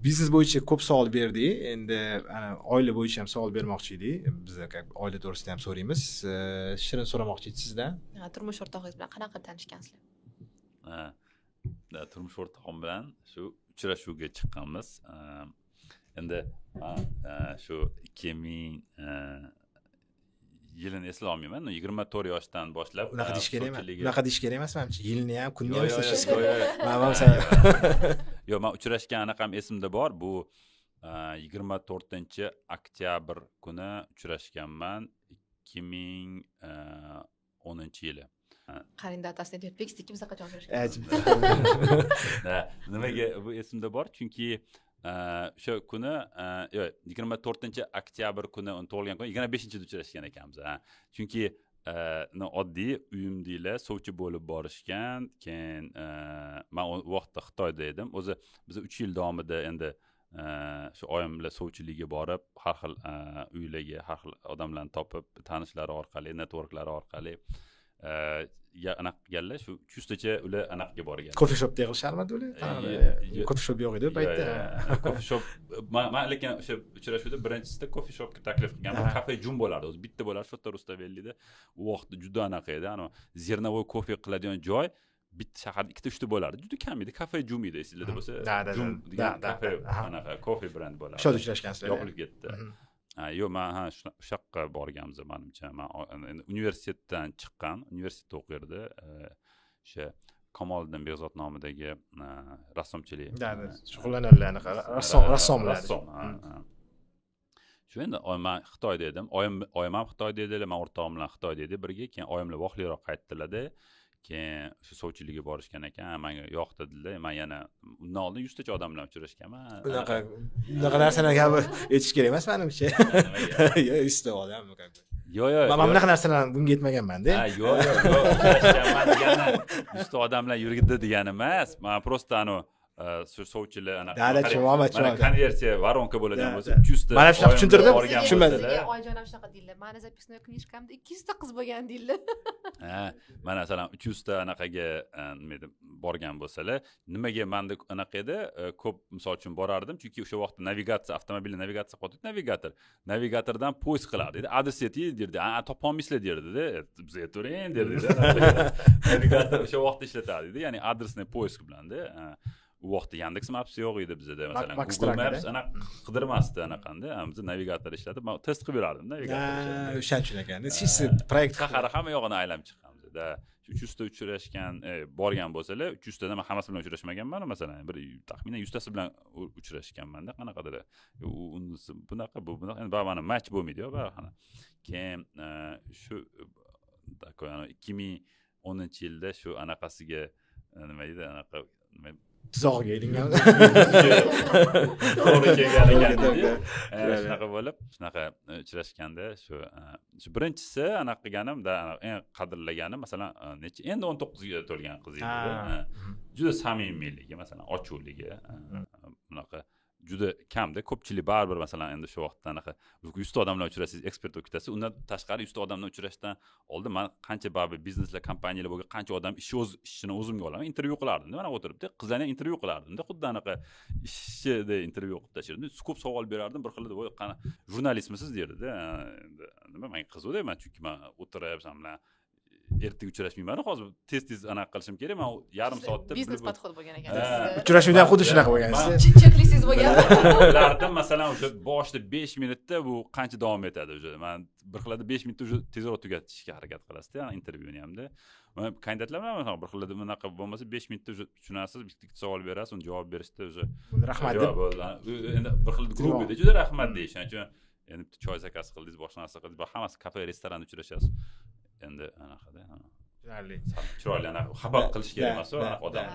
Biznes bo'yicha ko'p savol berdik, endi ana oila bo'yicha ham savol bermoqchi edik. Biz как бы oila to'g'risida ham so'raymiz. Shirin so'ramoqchi edi sizdan. Ha, turmush o'rtog'ingiz bilan qanaqa tanishgansizlar? Ha, da, turmush o'rtog'im bilan shu uchrashuvga chiqqanmiz. Endi man shu 2000 yilini eslolmayman, 24 yoshdan boshlab Unaqa deyish kerak emas. sovchiligi- Unaqa deyish kerak emas, manimcha. Yilni ham, kunni ham Yo'q, yo'q, eslashingiz yo'q, kerak. yo'q. Man masalan Yo'q, man uchrashgan anaqam esimda bor. Bu 24-oktyabr kuni uchrashganman, 2010-yili. Qarang, дата sini aytyapti. Ikimiz qachon uchrashganmiz? Da, nimaga bu esimda bor? Chunki o'sha kuni, yo'q, 24-oktyabr kuni uni tug'ilgan kuni, 25-da uchrashgan ekanmiz, ha. Chunki oddiy uyimdagilar sovchi bo'lib borishgan. Keyin man u vaqtda Xitoyda edim o'zi. Biz 3 yil davomida endi shu oyim bilan sovchilikka borib, har xil uylarga, har xil odamlarni topib, tanishlari orqali, networklari orqali anaqa qilganlar. Shu 300tacha ular anaqaga borgan. Coffee shopda yig'isharmidi ular? Coffee shop yo'q edi u paytda. Coffee shop, man lekin o'sha uchrashuvda birinchisida coffee shopga taklif qilganman. Kafe Jum bo'lardi o'zi, bitta bo'lardi shu yerda, Rustavelida. U vaqtda juda anaqa edi, anavi зерновой kofe qiladigan joy bitta shaharda ikkita, uchta bo'lardi, juda kam edi. Kafe Jum edi, esinglarda bo'lsa. Da, Jum degan kafe, anaqa kofe brend bo'lardi. O'sha yerda uchrashgansizlar. Yopilib ketdi. Ha, yo'q, man, ha, o'sha yoqqa borganmiz, manimcha. Man endi universitetdan chiqqan, universitetda o'qirdi, o'sha Kamoliddin Behzod nomidagi rassomchilik Да, shug'ullanadilar, anaqa rassomlar. Rassom, ha. Shu endi man Xitoyda edim, oyim ham Xitoyda edilar, man o'rtog'im bilan Xitoyda edik birga. Keyin oyimlar vaqtliroq qaytdilarda, keyin shu sovchilikka borishgan ekan, manga yoqdi dedilar. Man yana undan oldin 100tacha odam bilan uchrashganman. Unaqa narsalarni gap aytish kerak emas, manimcha. Nimaga? Yo'q, 100ta odam как бы. Yo'q. Man bunaqa narsalarni bunga yetmaganmanda. Ha, yo'q, uchrashganman degani 100ta odam bilan yurgidi degani emas. Man просто anavi shu sovchilar anaqa Да, tushunyapman, mana tushunyapman. Konversiya воронка bo'ladigan bo'lsa, 300ta Mana shunaqa oyim tushuntirdim, borgan tushunmadim. bo'lsalar. Sizga oyijon ham shunaqa deydilar: "Mani записной книжка mda 200ta qiz bo'lgan", deydilar. Ha, mana, masalan, 300ta anaqaga nima edi, borgan bo'lsalar, nimaga manda anaqa edi, ko'p, misol uchun, borardim, chunki o'sha vaqtda navigatsiya, avtomobilni navigatsiya qilyotib, navigatordan поиск qilardi, adres ayting derdi, a topolmaysizlar derdida, biz aytavering derdida, navigator o'sha vaqtda ishlatardik, ya'ni адресный поиск bilanda. U vaqtda Yandex Maps yo'q edi bizada, masalan, Max Google Tracker, Maps anaqa qidirmasdi anaqanda. Biz navigator ishlatib, man test qilib berardim navigator ishlatib. O'shaning uchun ekan siz proyekt Shahar hamma yog'ini aylanib chiqqanmiz da. Shu 300ta uchrashgan, borgan bo'lsalar, 300tadan man hammasi bilan uchrashmaganman, masalan, bir taxminan 100tasi bilan uchrashganmanda. Qanaqadir unisi bunaqa, bu bunaqa, endi baribir match bo'lmaydiyu baribir. Keyin shu такой 2010-yilda shu anaqasiga, nima deydi, anaqa nima Tuzog'iga ilingan. To'g'ri kelgan ekan. To'g'ri. Shunaqa bo'lib, shunaqa uchrashganda shu birinchisi anaqa qilganim da, eng qadrlaganim, masalan, necha endi, 19ga to'lgan qiz edi. Juda samimiyligi, masalan, ochiqligi, bunaqa juda kamda. Ko'pchilik baribir, masalan, endi shu vaqtda anaqa 100ta odam bilan uchrashsangiz, ekspert bo'lib ketasiz. Undan tashqari, 100ta odam bilan uchrashdan oldin man qancha baribir bizneslar, kompaniyalar bo'lgan, qancha odam ishi, o'z ishini o'zimga olaman, intervyu qilardimda. Mana o'tiribdi, qizlarni ham intervyu qilardimda, xuddi anaqa ishchida intervyu qilib tashlardim, ko'p savol berardim. Bir xilda "Voy, qana, jurnalistmisiz?" derdida. Endi nima, manga qiziqda man, chunki man o'tirib san bilan ertaga uchrashmayman, hozir tez tez anaqa qilishim kerak, man yarim soatda Biznes bilib- подход bo'lgan ekan Ha. sizda. Uchrashuvda ham xuddi shunaqa bo'lgan. Cheklistingiz bo'lgan. Bilardim, masalan, o'sha boshida 5 minutda bu qancha davom etadi уже. Man bir xilada 5 minutda уже tezroq tugatishga harakat qilasizda intervyuni hamda. Man kandidatlar bilan, masalan, bir xilada bunaqa bo'lmasa, 5 minutda уже tushunasiz, bitta ikkita savol berasiz, uni javob berishda уже Rahmat yo'q, deb. Bo'ldi. Endi bir xil грубый da, juda rahmat deyish. Shuning uchun endi bitta choy заказ qildingiz, boshqa narsa qildingiz, hammasi kafe, restoranda uchrashasiz endi anaqada. Tushunarli. Chiroyli anaqa xafa qilish kerak emas anaqa odamni.